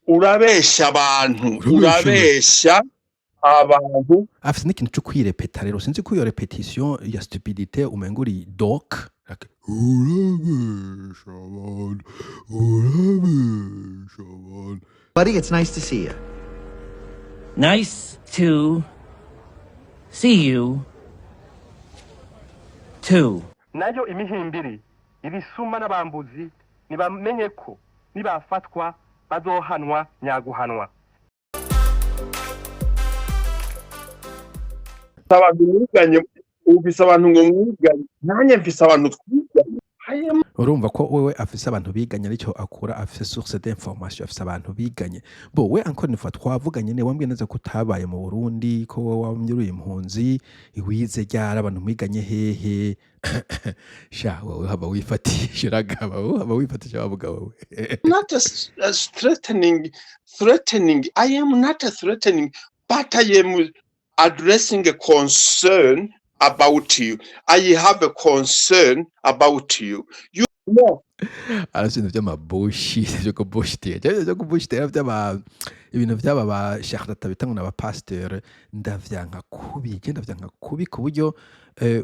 Urabesha abantu. Urabesha. Urabesha abantu. Afise n'ikintu co kwirepeta. Rero sinzi ko iyo répétition ya stupidité umenga uri doc, like, urabesha abantu, urabesha abantu. Buddy, it's nice to see you. Nice to see you too. Nayo imihimbiri, ibisuma n'abambuzi ntibamenye ko nibafatwa bazohanwa nyaguhanwa. Abantu mwiganye, ufise abantu ngo mwiganye, nanjye mfise abantu twiganye. Urumva ko wewe afise abantu biganye, aricyo akura, afise source d'information, afise abantu biganye. Bo we, encore une fois, twavuganye ne wambwiye neza ko utabaye mu Burundi, ko wowe wamye uri impunzi. Wize ryari? Abantu mwiganye hehe? Sha, wowe haba wifatisha, uragaba, wowe haba wifatisha wa mugabo we. Not a threatening. I am not a threatening, but I am addressing a concern about you. I have a concern about you. You know. Arafise ibintu vy'amabushi vyo kubushitira, vyo kubushitira vy'aba ibintu vy'aba ba charlatan bita ngo n'abapasteur. Ndavyanka kubi, je ndavyanka kubi, ku buryo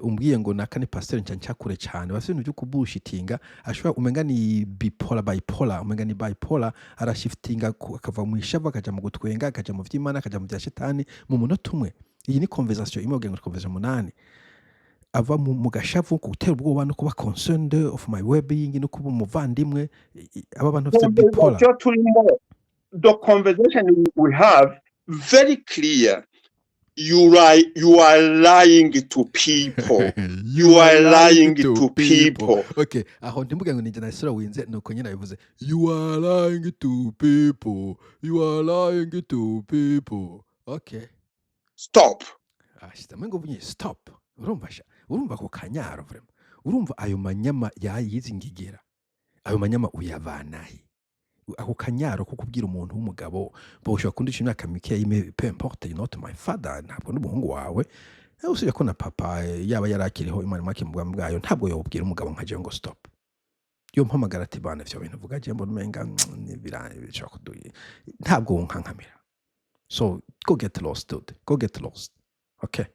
umbwiye ngo naka ni pasteur, nca nca kure cane. Bafise ibintu vyo kubushitinga, ashobora umenga ni bipolar, bipolar, umenga ni bipolar, arashiftinga akava mu ishavu, akaja mu gutwenga, akaja mu vy'Imana, akaja mu vya shetani mu munota umwe. Iyi ni conversation imwe, wogira ngo ni conversation munani. Ava mu gashavu, gutera ubwoba no kuba concerned of my well-being no kuba umuvandimwe. Aba bantu bafite bipolar. Conversation turimo, the conversation we have, very clear. You are lying to people. You are lying to people. Okay, aho ntimuge ngo ninjye nasura winze, nuko nyine nabivuze: "You are lying to people, you are lying to people." Okay. Stop. Ashizemo inguvu nyinshi, stop. Urumva sha, urumva ako kanyaro, vraiment, urumva ayo manyama yayizi ngigera, ayo manyama uyavanahe? Ako kanyaro ko kubwira umuntu w'umugabo bo ushobora kundisha imyaka mike, ime, peu importe, you not my father, ntabwo n'umuhungu wawe. Usibye ko na papa, yaba yarakiriho, Imana imwake mu bwami bwayo, ntabwo yobwira umugabo nka jewe ngo stop. Yo mpamagara ati: "Bana, ivyo bintu uvuga je mbona umenga bishobora kuduye." Ntabwo wonkankamira. So go get lost, dude, go get lost. Okay,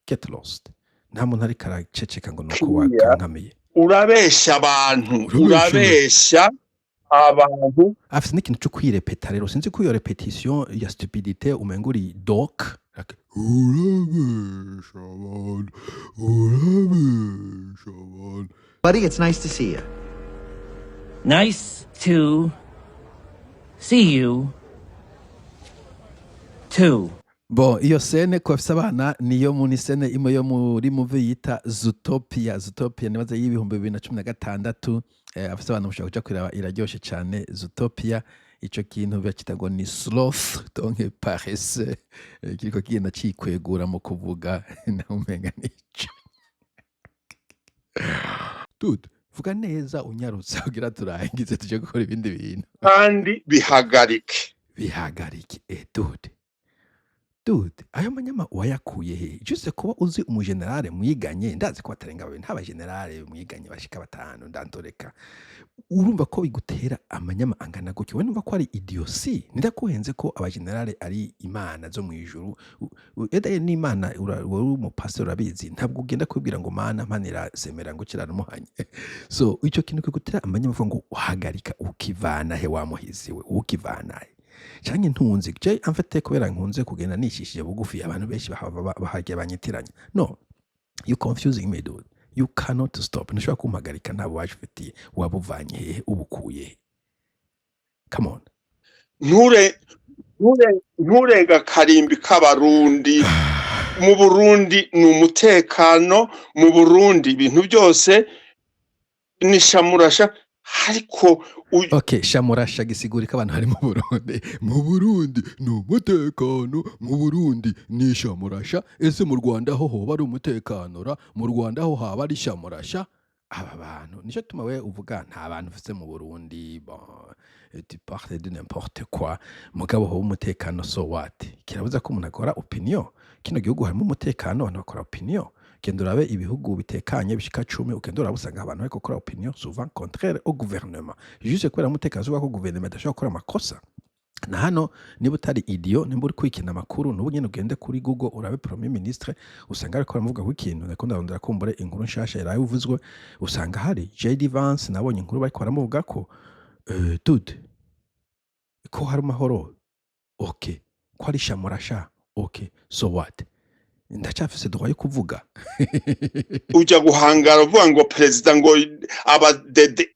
get lost. Nta muntu ariko araceceka ngo nuko Clear. wakankamiye. Urabesha abantu. Urabesha. Urabesha abantu. Afise n'ikintu co kwirepeta. Rero sinzi ko iyo répétition ya stupidité umenga uri doc, like, urabesha abantu, urabesha abantu. Buddy, it's nice to see you. Nice to see you too. Bon, iyo scène ku bafise abana niyo muri scène imwe yo muri movie yita Zootopia. Zootopia nibaza y'2016. Abafise abana mushobora kuja kuraba, iraryoshe cane Zootopia. Ico kintu bacita ngo ni sloth, donc paresse, kiriko kigenda cikwegura mu kuvuga, nawe umenga nico. Dude, vuga neza unyarutse kugira turangize tuje gukora ibindi bintu. Kandi bihagarike. Bihagarike. Dude, dude, ayo manyama wayakuye he? Juste kuba uzi umugenerale mwiganye, ndazi ko batarenga babiri, nta bagenerale mwiganye bashika batanu ndandoreka. Urumva ko bigutera amanyama angana gutyo? We numva ko ari idiotie. Ndakuhenze ko abagenerale ari imana zo mu ijuru. Eda n'Imana, wowe umupasiteri urabizi, ntabwo ugenda kubwira ngo: "Mana mpanira semera ngo kiraramuhanye." So ico kintu kigutera amanyama uvuga ngo uhagarika, ukivana he wa muhizi we? Ukivana he? Canke ntunzi je, en fait, kubera nkunze kugenda nishishije bugufi, abantu benshi bahava bahagiye banyitiranya. No, you confusing me, dude. You cannot stop. Ntushobora kumpagarika, nta bubasha ufitiye. Wabuvanye hehe? Ubukuye he? Come on. Nturenga akarimbi k'Abarundi. Mu Burundi ni umutekano, mu Burundi ibintu byose ni shamurasha, ariko Okay, shamurasha gisigura ko abantu bari mu Burundi, mu Burundi ni umutekano, mu Burundi ni shamurasha. Ese mu Rwanda ho hoba ari umutekano ra? Mu Rwanda ho haba ari shamurasha? Aba bantu nico tuma we uvuga nta bantu ufise mu Burundi. Bon, tu parles de n'importe quoi. Mugabo hoba umutekano, so what? Kirabuza ko umuntu akora opinion? Kino gihugu harimo umutekano, abantu bakora opinion. Genda urabe ibihugu bitekanye bishika 10, ugenda urabe usanga abantu bariko gukora opinion souvent contraire au gouvernement, juste kubera umutekano. Uvuga ko gouvernement idashobora gukora amakosa. Na hano niba utari idiot, nimba uri kwikina amakuru, nubu nyene ugende kuri Google urabe premier ministre, usanga ariko aramuvuga ko ikintu. Ndako ndarondera kumbure inkuru nshasha yaraye uvuzwe, usanga hari JD Vance, nabonye inkuru bariko baramuvuga ko dude, ko hari amahoro, okay, ko ari shamurasha, okay, so what? Ndacyafise droit yo kuvuga. Ujya guhangara uvuga ngo perezida ngo abadede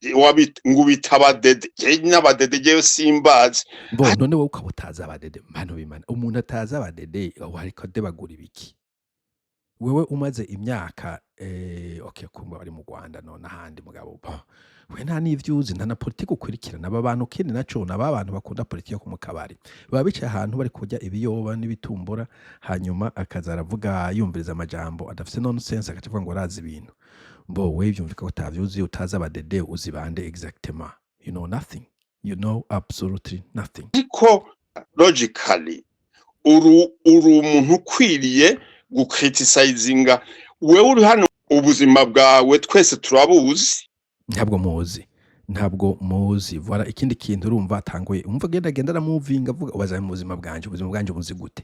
ngo ubita abadede, jewe n'abadede jewe simbazi. Bo none wowe ukaba utazi abadede, mano bimana, umuntu atazi abadede ariko adebagura ibiki? Wewe umaze imyaka okay, kumva bari mu Rwanda none ahandi, mugabo bo we nta n'ivyo uzi, nta na politiki ukurikirana. Aba bantu kindi naco naba bantu bakunda politiki yo mu kabari, baba bicaye ahantu bari kurya ibiyoba n'ibitumbura, hanyuma akaza aravuga yumviriza amajambo adafise nonsense, agaca avuga ngo arazi ibintu. Bo we vyumvika ko utavyuzi, utazi abadede, uzi bande exactement? You know nothing, you know absolutely nothing. Ariko logically uri umuntu ukwiriye gucriticizinga. Wewe uri hano, ubuzima bwawe twese turabuzi. Ntabwo muzi, ntabwo muzi. Voilà, ikindi kintu urumva atanguye, umva agenda agenda aramuvinga, avuga ubaza mu buzima bwanje. Ubuzima bwanje buzi gute?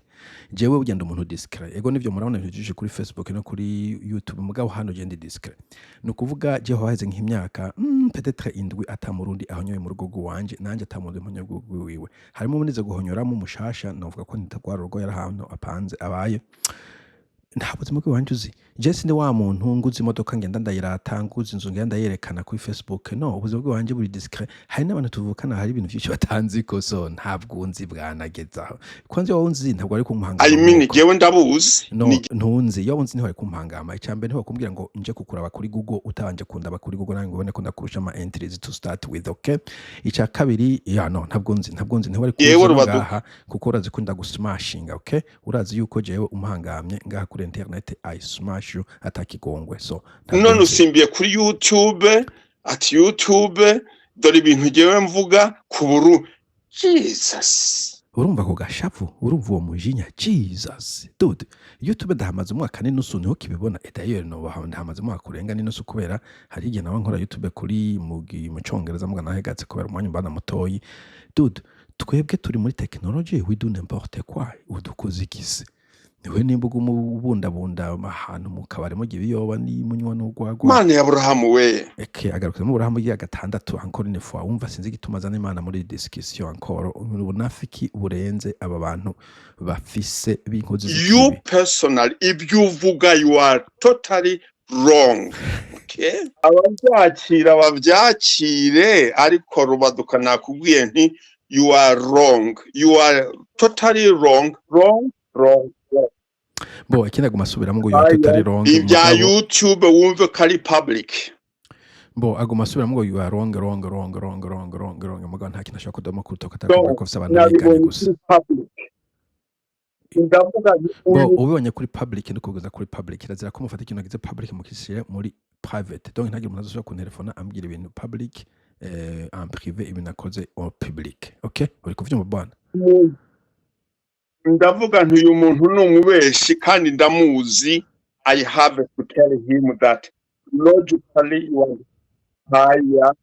Jewe ugenda umuntu discret, ego nivyo, murabona ibintu byinshi kuri Facebook no kuri YouTube, mugabo hano ugenda discret. Ni ukuvuga je haheze nk'imyaka peut-être 7 ata murundi ahonyoye mu rugo rw'iwanje, nanje ata murundi mponyoye mu rugo rwiwe. Harimo umunize guhonyoramo umushasha, novuga ko nitagwara urugo, yari ahantu apanze abaye. Nta buzima bw'iwanje uzi. Je sindi wa muntu nguze imodoka ngenda ndayirata, nguze inzu ngenda ndayerekana kuri Facebook. No, ubuzima bw'iwanje buri discret. Hari n'abantu tuvukana, hari ibintu vyinshi batanziko, so ntabwo nzi bwanagezaho. Kwanza wowe unzi ntabwo ari kumpangama I mean, nk'uko. Jewe ndabuzi. No, ni ntunzi. Iyo unzi ntiwari kumpangama. Icambere, ntiwakumbwira ngo nje kukuraba kuri Google utabanje kundaba kuri Google nange ngo ubone ko ndakurusha ama entries to start with, okay? Icya kabiri, ya no, ntabwo nzi, ntabwo nzi, ntiwari Yewe kuza no Rubaduka. ngaha kuko urazi ko ndagusmashinga, okay? Urazi yuko jewe umuhangamye ngaha kuri internet I smash you atakigongwe, so ntabwo None nzi. usimbiye kuri YouTube ati YouTube dore ibintu jewe mvuga ku buru, Jesus. Urumva ako gashavu, urumva uwo mujinya? Jesus, dude, YouTube ndahamaze umwaka n'inusu niho kibibona. Et d'ailleurs no ndahamaze umwaka urenga n'inusu, kubera hari igihe nawe nkora YouTube kuri mu congereza, muga nahegatse kubera umwanya mbana mutoyi. Dude, twebwe turi muri technology, we do n'importe quoi. Udukoze ikisi niwe nimba uguma ubundabunda ahantu mu kabari murya ibiyoba n'imunywa n'urwagwa. Mana ya Aburahamu we! Eke agarukira mu Burahamu ya gatandatu, encore une fois. Wumva sinzi igituma azana Imana muri discussion encore. Ubunafiki burenze aba bantu bafise b'inkozi You z'ikibi. Personally, ibyo uvuga, you are totally wrong, okay? Ababyakira babyakire, ariko Rubaduka nakubwiye nti you are wrong, you are totally wrong, wrong, wrong, wrong. Bo ikindi aguma asubiramo ngo you are totally wrong. Ibya Mugabo YouTube wumve ko ari public. Bo aguma asubiramo ngo you are wrong, wrong, wrong, wrong, wrong, wrong, wrong, mugabo nta kintu ashobora kudoma kuruta atakuvuga ko afise abantu biganye Nabibonye gusa. kuri public, ndavuga nti Bo uyu ubibonye kuri public no kugeza kuri public, kirazira ko mufata ikintu nagize public mukishire muri private. Donc ntagire umuntu azosubira kuntelefona ambwira ibintu public en privé, ibintu nakoze en public, okay? Uri kuvyumva bwana? Ndavuga nti uyu muntu ni umubeshi kandi ndamuzi. I have to tell him that logically you are haya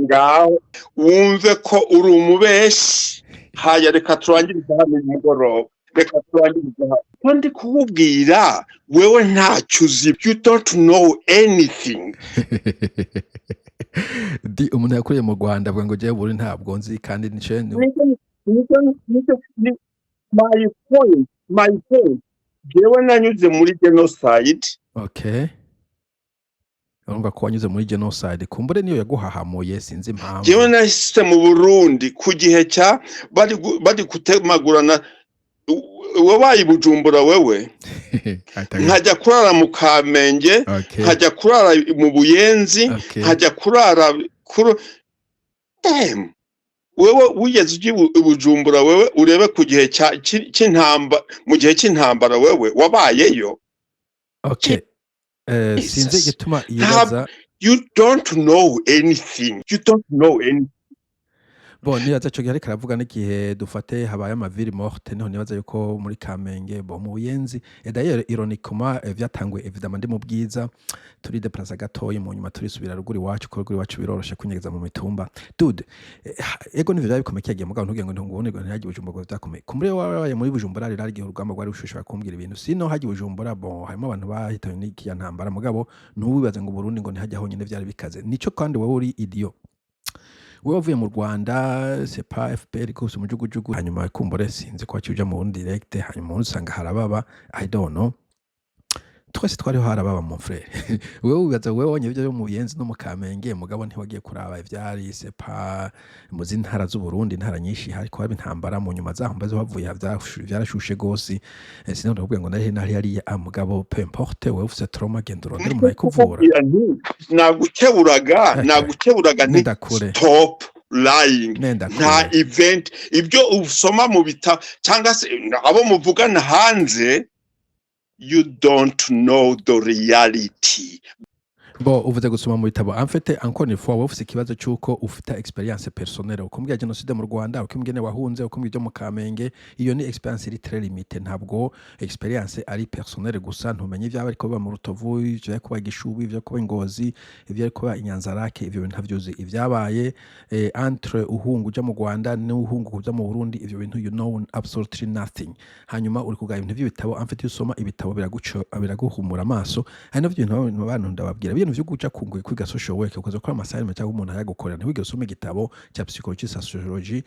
ngaho, wumve ko uri umubeshi. Haya, reka turangirize hano uyu mugoroba, reka turangirize hano ko ndi kukubwira wewe ntacyo uzi, you don't know anything. Di umuntu yakuriye mu Rwanda avuga ngo jewe Burundi ntabwo nzi, kandi nico Nicyo my point, my point, jewe nanyuze muri genocide. Okay, urumva ko wanyuze muri genocide, kumbure niyo yaguhahamuye, sinzi impamvu. Jewe nahise mu Burundi ku gihe cya bari kutemagurana, wabaye i Bujumbura wewe, nkajya kurara mu Kamenge, nkajya kurara mu Buyenzi, nkajya kurara kuri Damn! Wewe wigeze ujya i Bujumbura wewe, urebe ku gihe cy'intamba, mu gihe cy'intambara wewe wabayeyo? Okay, sinzi Jesus. igituma yibaza. You don't know anything, you don't know anything. Bon, nibaza ico gihe ariko aravuga n'igihe dufate habaye ama villes mortes, niho nibaza yuko muri Kamenge, bon, mu Buyenzi. Et d'ailleurs, ironiquement, vyatanguye évidemment ndi mu Bwiza, turi déplaça gatoyi, mu nyuma turisubira ruguru iwacu, kuko ruguru iwacu biroroshe kwinyegeza mu mitumba. Dude, ego nivyo vyari bikomeye kiyagiye, mugabo ntugire ngo ntungubone ngo ntihagiye Bujumbura ngo vyakomeye. Kumbure wabaye muri Bujumbura rero, hari igihe urugamba rwari rushushe bakumbwira ibintu. Sino hagiye Bujumbura, bon, harimo abantu bahitanywe n'ikiya ntambara, mugabo ntuwibaze ngo Burundi ngo ntihajya honyine vyari bikaze. Nico kandi wowe uri idiot. Wewe wavuye mu Rwanda, c'est pas FPR kose umujugujugu, hanyuma kumbure sinzi ko waciye uja mu Burundi direct, hanyuma usanga harababa, I don't know. Twese twariho harababa, mon frère. Wewe wibaza wewe wabonye ivyo mu Buyenzi no mu Kamenge, mugabo ntiwagiye kuraba ivyari, c'est pas, mu zindi ntara z'Uburundi, intara nyinshi hariko haba intambara. Mu nyuma zaho mbaze wavuye vyarashushe gose. Sinzi ndakubwira ngo nari nari hariya, mugabo peu importe, wewe ufise trauma, genda urondere umuntu ayikuvura. Nakubwira nti nagukeburaga, nagukeburaga nti Nenda kure. stop lying. Nenda Nta kure. event, ibyo usoma mu bitabo cyangwa se abo muvugana hanze, you don't know the reality. Bo uvuze gusoma mu bitabo. En fait, encore une fois, wowe ufise ikibazo cy'uko ufite expérience personnelle. Ukumbwira génocide mu Rwanda, ukumbwira ingene wahunze, ukumbwira ibyo mu Kamenge, iyo ni expérience iri très limitée. Ntabwo expérience ari personnelle gusa. Ntumenye ivyaba ariko biba mu Rutovu, ivyo kuba Gishubi, ivyo kuba Ngozi, ivyo kuba Inyanzarake, ivyo bintu ntavyuzi. Ivyabaye entre uhunga uja mu Rwanda n'uhunga uja mu Burundi, ivyo bintu you know absolutely nothing. Hanyuma uri kugaya ibintu vy'ibitabo. En fait, iyo usoma ibitabo biraguca, biraguhumura amaso. Hari navyo bintu abantu ndababwira, ibintu vyo guca kunguye kwiga social work, ukaza gukora assignment cyangwa umuntu ayagukorera, ntiwigere usoma igitabo cya psychologie, sociologie,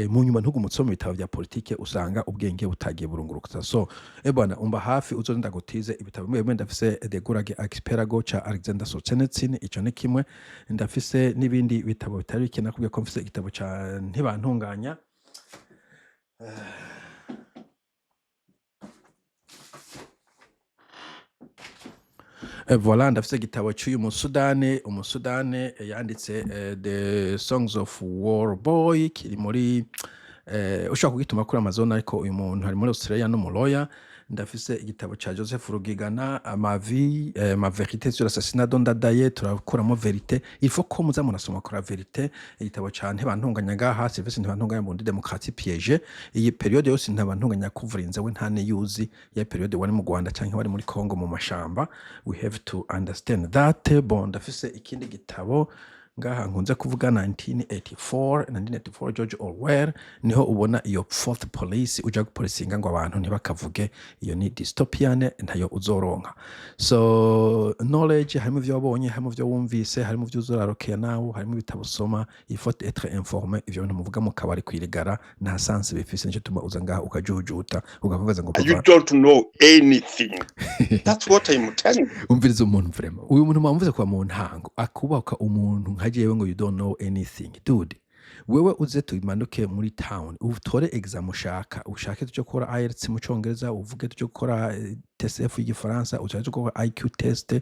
mu nyuma ntugume usoma ibitabo vya politike, usanga ubwenge butagiye burunguruka. So bwana, umba hafi uzoze ndagutize ibitabo bimwe bimwe. Ndafise The Gulag Archipelago ca Alexander Solzhenitsyn, ico ni kimwe. Ndafise n'ibindi bitabo bitari bike. Nakubwiye ko mfise igitabo ca Ntibantunganya. Voilà, ndafise igitabo cy'uyu musudani, umusudani yanditse The Songs of War Boy, kiri muri ushobora kugituma kuri Amazon, ariko uyu muntu ari muri Australia n'umuloya. Ndafise igitabo ca Joseph Rugigana, Ma vie, ma vérité sur l'assassinat de Ndadaye. Turakuramo vérité, il faut ko muza murasoma kora vérité. Igitabo ca Ntibantunganya ngaha, Sylvestre Ntibantunganya, Burundi démocratie piégée. Iyi période yose Ntibantunganya kuvurinze we nta niyuzi ya période wari mu Rwanda canke wari muri Congo mu mashamba. We have to understand that. Bon, ndafise ikindi gitabo ngaha nkunze kuvuga, 1984, 1984, George Orwell. Niho ubona iyo fourth police uja gupolisinga ngo abantu ntibakavuge. Iyo ni dystopian, ntayo uzoronka. So knowledge harimo ivyo wabonye, harimo ivyo wumvise, harimo ivyo uzorarokera nawe, harimo ibitabo usoma. Il faut être informé. Ivyo bintu muvuga mu kabari kwirigara nta sens bifise. Nico tuma uza ngaha ukajujuta, ugavuga ngo You kuva don't know anything. That's what I'm telling you. Umviriza umuntu, vraiment, uyu muntu mwamvuze kuva mu ntango akubaka umuntu nka jewe ngo you don't know anything. Dude, wewe uze tumanuke muri town, utore exam ushaka, ushake tuje gukora IELTS mu Congereza, uvuge tuje gukora TCF y'igifaransa, ushake tuje gukora IQ test,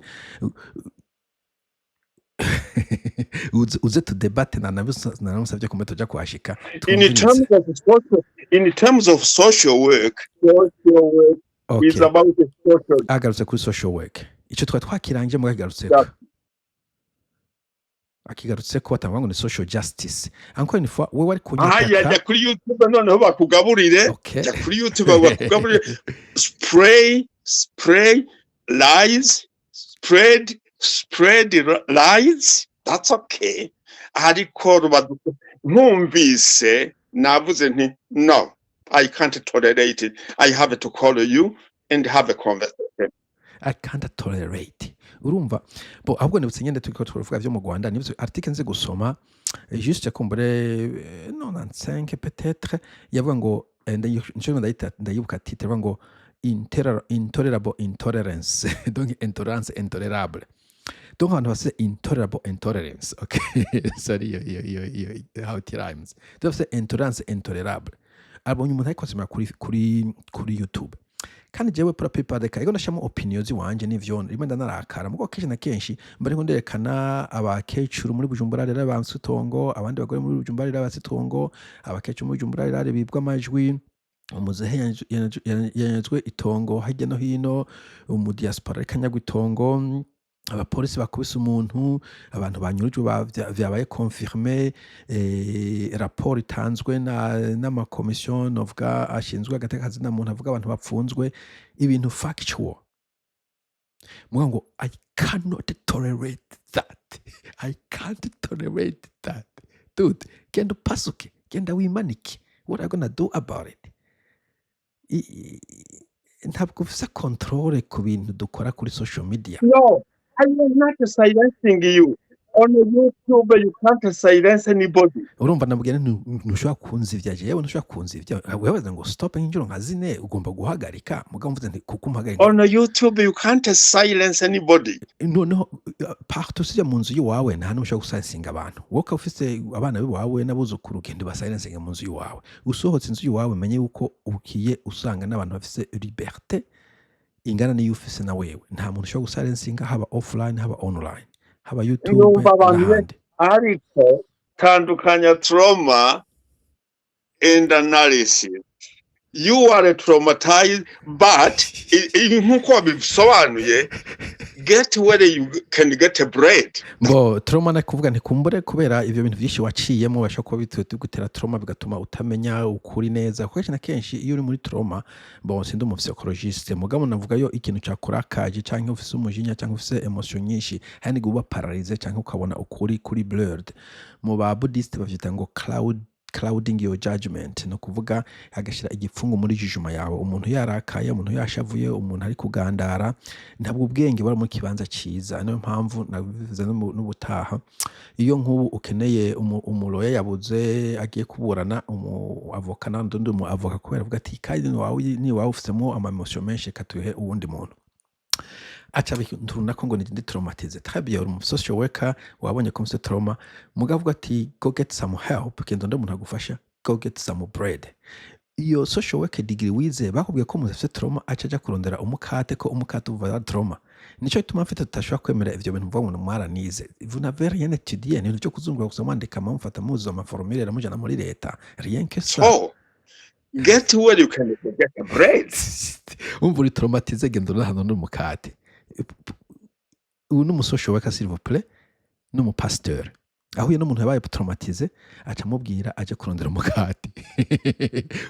uze tudebate. Nanamusavye kumbe tuja kuhashika. In Twumvirize. terms of social, in terms of social work is about the social. Agarutse kuri social work, ico twari twakirangije muga kigarutseko. Akigarutseko batanga ngo ni social justice. Encore une fois, wewe wari Aha, kunyataka. jya kuri YouTube noneho bakugaburire. Jya kuri YouTube bakugaburire. Spray, spray lies, spread, spread lies. That's okay. Ariko nkumvise navuze nti no, I can't tolerate it. I have to call you and have a conversation. I can't tolerate. Urumva bo ahubwo nibutse nyene turiko turavuga vyo mu Rwanda, nibutse article nzi gusoma, juste kumbure 95 peut-être, yavuga ngo nico ndayita, ndayibuka titre, yavuga ngo intolerable intolerance, donc intolerance intolérable, donc abantu bafise intolerable intolerance. Okay, sorry, iyo how it rhymes. Donc bafise intolerance intolérable. Abonye umuntu ariko asomera kuri YouTube, kandi jewe pour la plupart des cas ego ndashiramo opinion ziwanje, n'ivyo rimwe ndanarakara, mugo kenshi na kenshi mba ariko nderekana abakecuru muri Bujumbura rero banse itongo, abandi bagore muri Bujumbura rero banse itongo, abakecuru muri Bujumbura rero bibwa amajwi, umuzehe yanyazwe itongo hirya no hino, umudiaspora ariko anyagwa itongo. Abapolisi bakubise umuntu, abantu banyurujwe vyabaye confirmé, raporo itanzwe na n'amakomisiyo novuga ashinzwe agateka kazina muntu avuga abantu bapfunzwe, ibintu factual. Muga ngo "I cannot tolerate that. I can't tolerate that." Dude, genda upasuke, genda wimanike. What are you gonna do about it? Ntabwo ufise contrôle ku bintu dukora kuri social media. No, I am not silencing you. On YouTube, you can't silence anybody. Urumva nabwira ntushobora kunzivya, jewe ntushobora kunzivya. Webaza ngo stop nk'inshuro nka zine, ugomba guhagarika. Mugabo mvuze nti kuko umpagarika. On YouTube, you can't silence anybody. Noneho partout usivye mu nzu y'iwawe, nta n'umwe ushobora gusilencinga abantu. Wowe ukaba ufise abana b'iwawe n'abuzukuru, genda ubasilencinge mu nzu y'iwawe. Usohotse inzu y'iwawe, menye yuko ugiye usanga n'abantu bafise liberté ingana n'iyo ufise na wewe. Nta muntu ushobora gusilencinga, haba offline, haba online, haba YouTube Numva abantu n'ahandi. Ariko tandukanya trauma and analysis. You are traumatized, but nkuko wabisobanuye, get where you can get a bread. Ngo trauma, nakuvuga ntikumbure kubera ivyo bintu vyinshi waciyemo bashobora kuba bigutera trauma, bigatuma utamenya ukuri neza. Kuko kenshi na kenshi iyo uri muri trauma, bon, sindi umu psychologiste, mugabo navuga yo ikintu cakurakaje canke ufise umujinya canke ufise émotion nyinshi, hari n'igihe uba paralysé canke ukabona ukuri kuri blurred. Mu ba Buddhiste bavyita ngo clouding your judgment, ni ukuvuga agashira igipfungu muri jugement yawe. Umuntu yarakaye, umuntu yashavuye, umuntu ari kugandara, ntabwo ubwenge buba mu kibanza ciza. Niyo mpamvu nabivuze n'ubutaha, iyo nk'ubu ukeneye umuloya yabuze agiye kuburana, umu avocat, n'undi mu avocat, kubera avuga ati kandi ni wawe ufisemo ama émotion menshi, reka tuhe uwundi muntu. Aca biturunako ngo ndi traumatisé. Très bien, uri umu social worker, wabonye ko mfise trauma, mugabo avuga ati go get some help, genda undi muntu agufasha, go get some bread. Iyo social work degree wize, bakubwiye ko umuntu afise trauma aca aja kurondera umukate, ko umukate uvura trauma? Nico gituma mfite tutashobora kwemera ivyo bintu muvuga ngo mwaranize. Vous n'avez rien étudié, ni ibintu vyo kuzunguruka gusa, mwandika, mufata muzuza amaformulaire mujana muri leta, rien que ça. So get where you can get a bread. Umva, uri traumatisé, genda urahano n'umukate. Uyu ni umu social worker, s'il vous plaît, n'umupasteur ahuye n'umuntu yabaye traumatisé, aca amubwira aje kurondera umukate.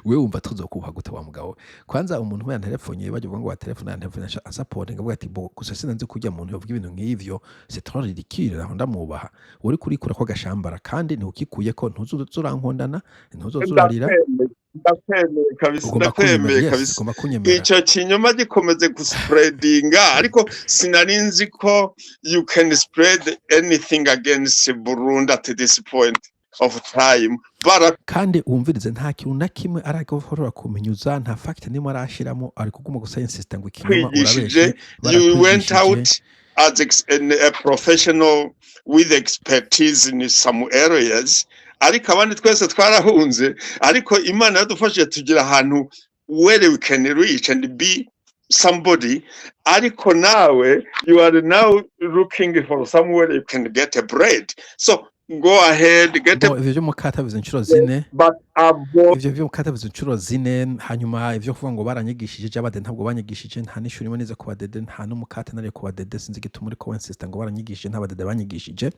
Wewe wumva tuzokubaha gute wa mugabo we? Kwanza umuntu we yanterefonye, bavuga ngo wa telefone yanterefonye ansapotinga, avuga ati bo gusa sinanzi kurya muntu yovuga ibintu nk'ivyo, c'est trop ridicule, naho ndamwubaha. Uri kurikura ko gashambara kandi ntukikuyeko, ntuzurankondana, ntuzozurarira. Ndakwemeye, ndakwemeye kabisa. Ugomba kunyemera. Ndakwemeye Yes. kabisa. Ugomba kunyemera. Icyo kinyoma gikomeze guspreadinga, ariko sinari nzi ko you can spread anything against Burundi at this point of time. Bara Kandi wumvirize, nta kintu na kimwe aragahora kumenyuza, nta fact nimwe arashiramo, ari kuguma gusa insista ngo ikinyoma. Kwigishije. Urabeshe. You went Barakwigishije. out as a professional with expertise in some areas, ariko abandi twese twarahunze, ariko Imana yadufashije tugira ahantu where we can reach and be somebody. Ariko nawe you are now looking for somewhere you can get a bread, so go ahead, get a Bo ivyo vy'umukate bivuze inshuro zine. But avoid Ivyo vy'umukate bivuze inshuro zine. Hanyuma ivyo kuvuga ngo baranyigishije, j'abade ntabwo banyigishije, nta n'ishuri rimwe nize ku badede, nta n'umukate nariye ku badede. Sinzi igituma uriko winsista ngo baranyigishije, nta badede banyigishije.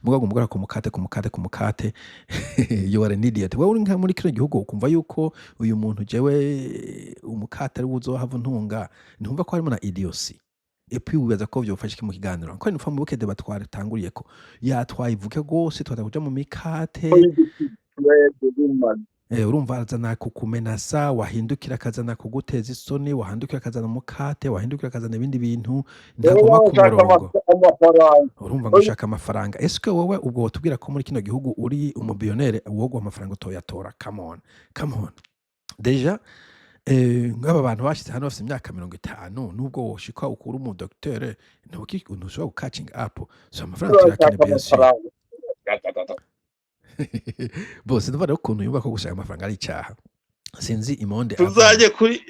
Mugabo umugora ku mukate, ku mukate, ku mukate. You are an idiot. Wewe uri nka muri kino gihugu, ukumva yuko uyu muntu jewe umukate ari wo uzohava untunga, ntumva ko harimo na idiotie? Et puis wibaza ko vyofasha iki mu kiganiro? Ko nufa mubuke débat twatanguriyeko yatwayivuge rwose, twaza kuja mu mikate. Spread woman. Urumva arazana kukumenasa, wahindukira akazana kuguteza isoni, wahindukira akazana umukate, wahindukira akazana ibindi bintu, ntaguma ku ushaka murongo. Amafaranga. Urumva ngo ushaka amafaranga. Eske wowe ubwo wotubwira ko muri kino gihugu uri umubillionaire, woguha amafaranga utoyatora? Come on, come on. Déjà nk'aba bantu bashitse hano bafise imyaka 50, nubwo woshika ukura umu docteur, ntushobora gu catching up. So amafaranga urashaka tuyakeneye, bien sûr. Amafaranga. Bose ndumva rero ukuntu yumva ko gushaka amafaranga ari icaha. Sinzi imonde avamwo. Tuzajye kuri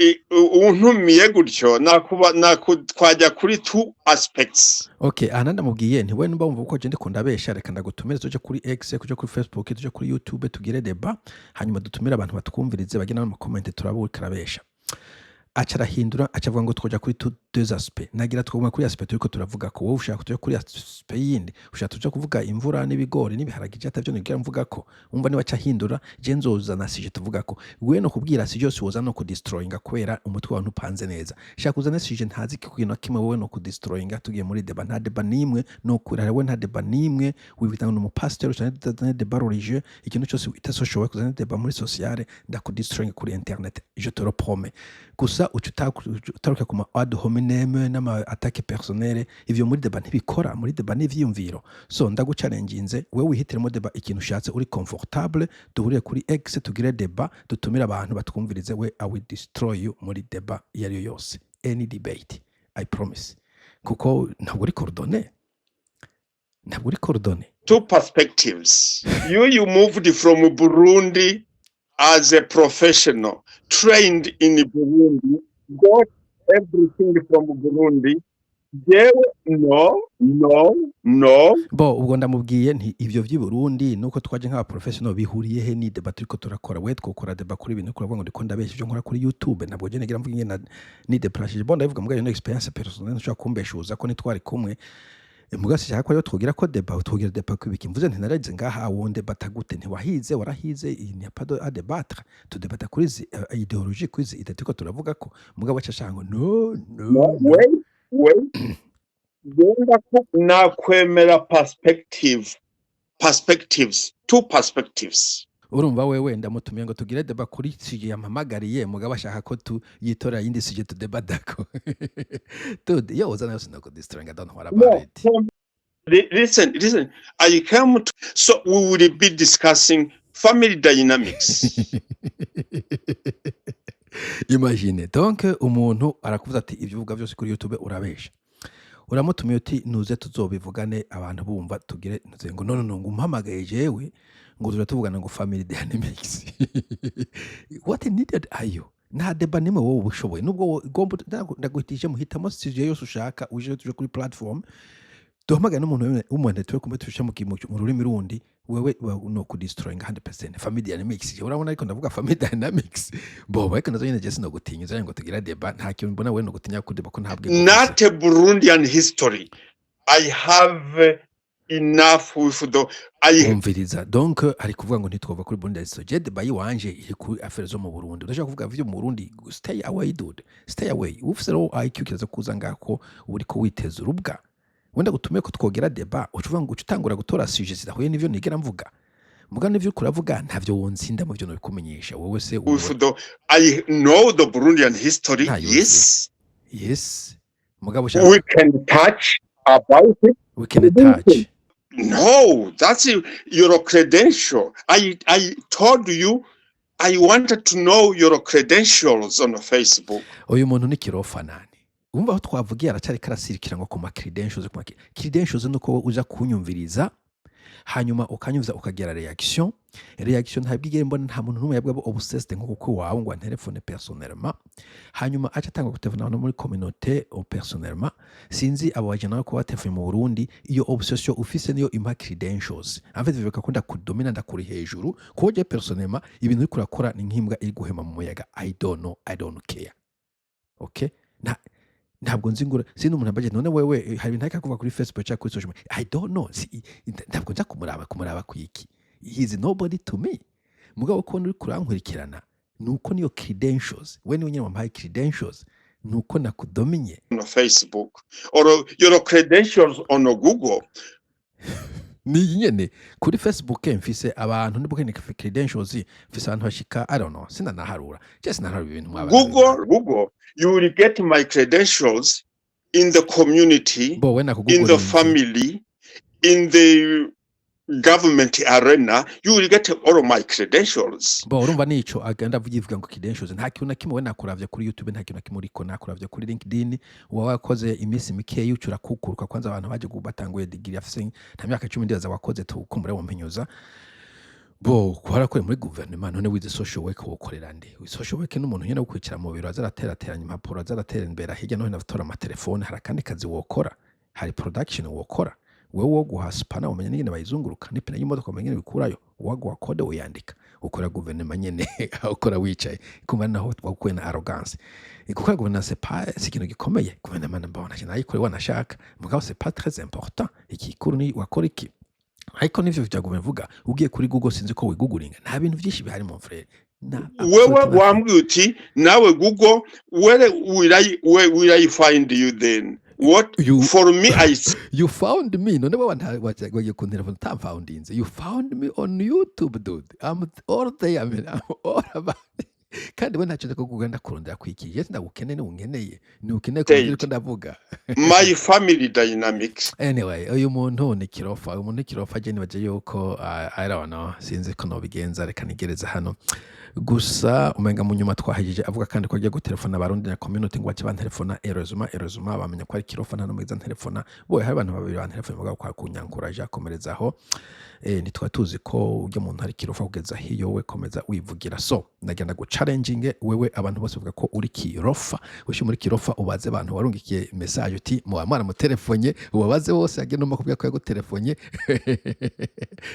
untumiye gutyo, nakuba twajya kuri two aspects. Okay, aha ndamubwiye nti we nimba wumva ko je ndiko ndabesha, reka ndagutumire tuje kuri X, tuje kuri Facebook, tuje kuri YouTube, tugire débat, hanyuma dutumire abantu batwumvirize, bagire n'ama comment, turabe uriko arabesha. Aca arahindura, aca avuga ngo twoja kuri two, Deux aspects. Nagira twoguma kuri aspect turiko turavuga ko wowe ushaka tuja kuri aspect yindi, ushaka tuja kuvuga imvura n'ibigori n'ibiharage, je atavyo nigira mvuga ko. Umva, niba ahindura, je nzozana sujet tuvuga ko. We no kubwira sujet yose woza no kudestroyinga kubera umutwe wawe ntupanze neza. Shaka uzane sujet ntazi ikintu na kimwe wowe no kudestroyinga. Tugiye muri débat, nta débat nimwe no kurara we, nta débat nimwe. Wibita ngo ni umupasiteri, uzane débat religieux, ikintu cyose wita social work, uzane débat muri sociale, ndakudestroyinga kuri internet, je te le promets. Gusa uca utaruka ku ma ad hominem n'ama attaque personnelle. Ivyo muri débat ntibikora, muri débat n'ivyiyumviro. So ndagucalenginze, wewe wihitiremo débat, ikintu ushatse uri comfortable, duhurire kuri X, tugire débat, dutumire abantu batwumvirize. We, I will destroy you muri débat iyo ari yo yose, any debate, I promise, kuko ntabwo uri coordonné, ntabwo uri coordonné. Two perspectives. You moved from Burundi as a professional, trained in Burundi, got everything from Burundi. Jewe, no, no, no. Bo ubwo ndamubwiye nti ivyo vy'i Burundi nuko twaje nk'aba professional bihuriye he ni débat turiko turakora? We twokora débat kuri ibintu kuravuga ngo ndiko ndabesha ivyo nkora kuri YouTube. Ntabwo je negira mvuga ingene ni déplacé. Bon, ndabivuga mbwa, iyo expérience personnelle nshobora kumbeshuza ko nitwari kumwe. Muga sinshaka ko rero twogira ko débat, twogira débat ku ibiki? Mvuze nti naragize ngaha, wonde bata gute? Ntiwahize, warahize, il n'y a pas de à débattre. Tudebata kuri izi idéologie, kuri izi idée turiko turavuga ko. Mugabo aca ashaka ngo no, no. No, No. Wait, wait. Genda ko nakwemera perspective, perspectives, two perspectives. Urumva, wewe ndamutumiye ngo tugire débat kuri sujet yampamagariye, mugabo ashaka ko tu yitorera yindi sujet tudebatako. Dude, iyo uzana yose nokudestroyinga, don't worry No, about it. Listen, listen. I came to, so we will be discussing family dynamics. Imagine donc umuntu arakuvuza ati ibyo uvuga byose kuri YouTube urabesha. Uramutumiye uti nuze tuzobivugane abantu bumva, tugire nuze ngo no, no, no, ngo umpamagaye jewe ngo tuja tuvugana ngo family dynamics. What needed are you? Nta débat nimwe wowe uba ushoboye, nubwo ugomba ndaguhitije muhitamo sujet yose ushaka, uje tuje kuri platform, duhamagare n'umuntu w'umuntu turi kumwe, tuje mu rurimi rundi. Wewe no kudestroying 100% family dynamics. Je urabona, ariko ndavuga family dynamics bo, ariko nazo nyene je sinogutinya uzaye ngo tugira débat. Nta kintu mbona wewe no gutinya kudeba ko nta bwenge ufise. Not a Burundian history. I have enough with the I Umviriza, donc ari kuvuga ngo ntitwova kuri Burundi. So je débat yiwanje iri kuri affaires zo mu Burundi. Udashaka kuvuga ivyo mu Burundi, stay away, dude, stay away. Ufise rero IQ kiza kuza ngako uriko witeza urubwa. Wenda gutumiye ko twogera débat, uca uvuga ngo uca utangura gutora sujet zidahuye n'ivyo nigera mvuga. Muga n'ivyo uriko uravuga ntavyo wonsinda mu vyo nobikumenyesha wowe se with the I know the Burundian history. Ntayo uzi. Yes, Yes, mugabo ushaka we can touch about it. We can touch. No, that's your credential. I told you I wanted to know your credentials on Facebook. Uyu muntu ni kirofanani. Umva aho twavugiye, aracyari karasirikira ngo ku ma credentials, ku ma credentials. Nuko uza kunyumviriza, hanyuma ukanyumviza, ukagira reaction. Reaction ntabwo igera mbona, nta muntu n'umwe yabwa obsessed nko kuko wawe ngo antelefone personnellement, hanyuma aca atanga gutelefona abantu muri communauté au personnellement. Sinzi abo bajana ko batelefone mu Burundi. Iyo obsession ufise niyo impa credentials. En fait, bivuga ko ndakudomina, ndakuri hejuru, kuko je personnellement ibintu uriko urakora ni nk'imbwa iri guhema mu muyaga. I don't know, I don't care, okay? Na ntabwo nzi ngo sindi umuntu ambaje none wewe hari ibintu ariko kuva kuri Facebook cyangwa kuri social media. I don't know. Ntabwo nza kumuraba kwiki. He is nobody to me. Mugabo ko uri kurankurikirana nuko niyo credentials, we niwe nyine wampaye credentials, nuko nakudominye. On Facebook or your credentials on Google. Ni iyi nyene kuri Facebook mfise abantu, nibwo nyene credentials mfise abantu bashika, I don't know, sinanaharura je, sinanaharura ibintu mwaba. Google, you will get my credentials in the community, Bo we in the nakugugurinze. family, in the government arena. You will get all of my credentials. Bo urumva nico agenda avuga ngo credentials, nta kintu na kimwe. We nakuravye kuri YouTube, nta kintu na kimwe uriko. Nakuravye kuri LinkedIn, uba wakoze iminsi mikeya uca urakukuruka. Kwanza abantu baje batanguye degree afise nta myaka 10 ndibaza wakoze, tukumbure wampinyuza. Bo warakoreye muri guverinoma, none wize social work wokorera nde? Social work n'umuntu nyene wo kwicara mu biro aza araterateranya impapuro, aza aratera imbere hirya no hino, atora amatelefone. Hari akandi kazi wokora? Hari production wokora wewe? Wo guha spana umenya n'ingene bayizunguruka, n'ipine y'imodoka umenya ingene bikurayo, uwaguha code uyandika. Ukora guverinoma nyene aho ukora wicaye, kumva naho twakuye na arrogance. Gukora guverinoma c'est pas, si ikintu gikomeye. Guverinoma mbona nayikore wanashaka, mugabo c'est pas très important. Ikikuru ni wakora iki. Ariko n'ivyo vya guverinoma uvuga, ugiye kuri Google, sinzi ko wiguguringa, nta bintu vyinshi bihari, mon frère, na Wewe absolutely nothing. Wambwiye uti nawe Google, where will I find you then? What You for me I You found me. None wewe wagiye kuntelefona utamfoundinze. You found me on YouTube, dude. I'm all day, I mean, I'm all about. Kandi we ntacyo ndiko ndakurondera kwiki. Ndagukeneye ni unkeneye, ni ukeneye kumva said iriko ndavuga. My family dynamics. Anyway, uyu muntu ni kirofa, uyu muntu ni kirofa. Je nibaje yuko I don't know, sinzi ko nobigenza. Reka nigereze hano gusa. Umenga mu nyuma twahejeje avuga kandi ko agiye gutelefona Abarundi na community ngo bace bantelefona. Heureusement bamenya ko ari kirofa, nta n'umwe ntelefona. Boye hari abantu babiri bantelefona mugabo kwa kunyankuraje akomerezaho. Ntitwa tuzi ko ujya muntu ari kirofa kugeza hiyo. We komeza wivugira. So ndagenda gu challenging wewe. Abantu bose bavuga ko uri kirofa, ushi muri kirofa. Ubaze abantu warungikiye message uti muba mwaramutelefone, ubabaze bose agenda no kubwira ko yagutelefone,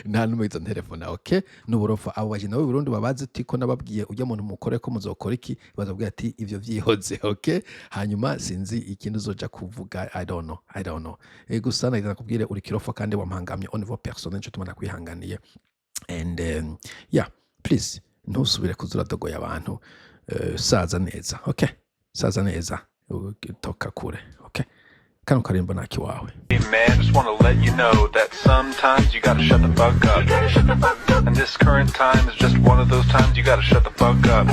nta n'umwe izo ntelefona. Okay, n'uburofa. Abo baje nabo Burundi babaze uti ko nababwiye ujya muntu mukore ko muzokora iki, bazabwira ati ivyo vyihoze. Okay, hanyuma sinzi ikindi uzoja kuvuga. I don't know, I don't know. Gusa nagira nakubwire uri kirofa kandi wampangamye au niveau personnel, nico tuma nakwihanganiye. And yeah, please ntusubire kuza uradogoya abantu. Saza neza, okay, saza neza, toka kure. Okay, kano karimbo nakiwawe. Hey man, just wanna let you know that sometimes you gotta shut the fuck up. And this current time is just one of those times you gotta shut the fuck up.